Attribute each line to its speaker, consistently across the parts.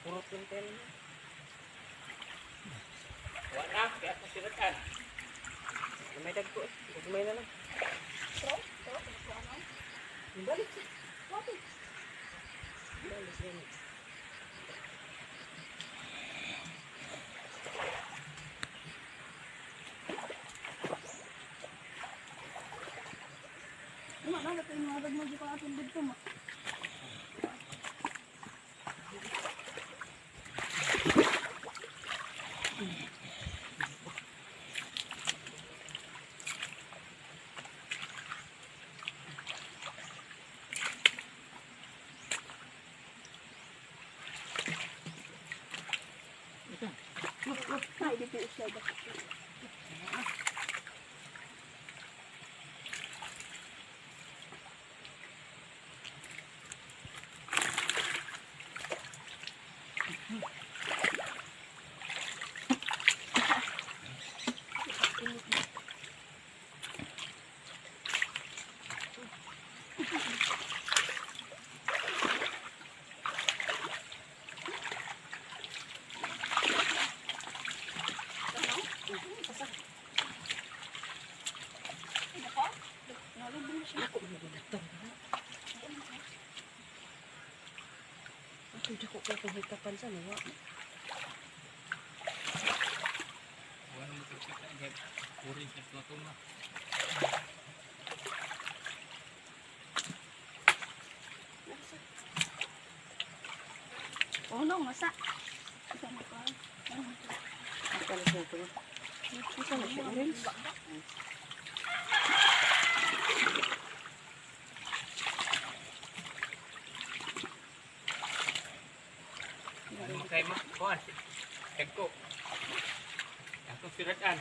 Speaker 1: Purot yung tel niya.
Speaker 2: Wala, kaya ako siratan.
Speaker 1: May dagko eh. Gumay na lang. Balik. Balik yan. Ako mo Ako dako ko kung hikapan sa nawa.
Speaker 2: Wala mo kita agad. Orange na plato na.
Speaker 3: Oh no, masa. Isa na ko.
Speaker 1: Ito na siya ito. Ito na siya orange.
Speaker 2: Kay ma kuan. Dagko. Ako siradan.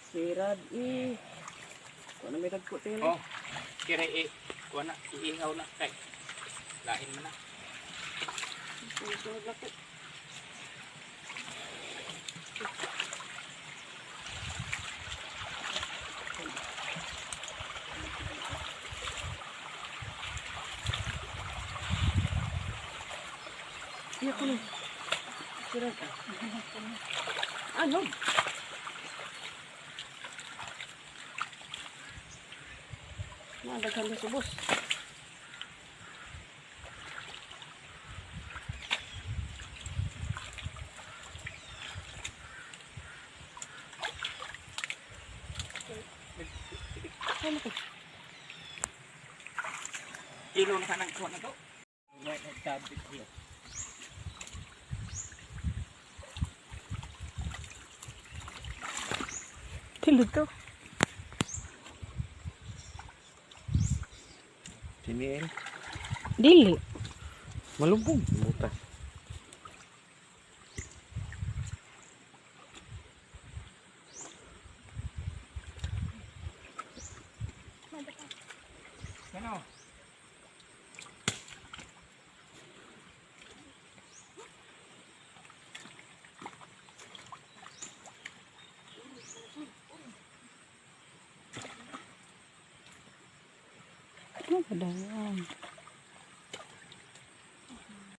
Speaker 1: Sirad eh. Kuha na may tagpo tayo.
Speaker 2: Oh. Kira eh kuan na iihaw na kay. Lain man na.
Speaker 1: Sunod na po. Iya ko na. Sirad ah. Ano? Madaghan na subos. Ano to?
Speaker 2: Ilo na kanang kuan na to. Wala na tabit iyo.
Speaker 1: Tilod to.
Speaker 4: Siniin.
Speaker 1: Dili.
Speaker 4: Malubog. Butas.
Speaker 2: Ano?
Speaker 1: Ano ba daw?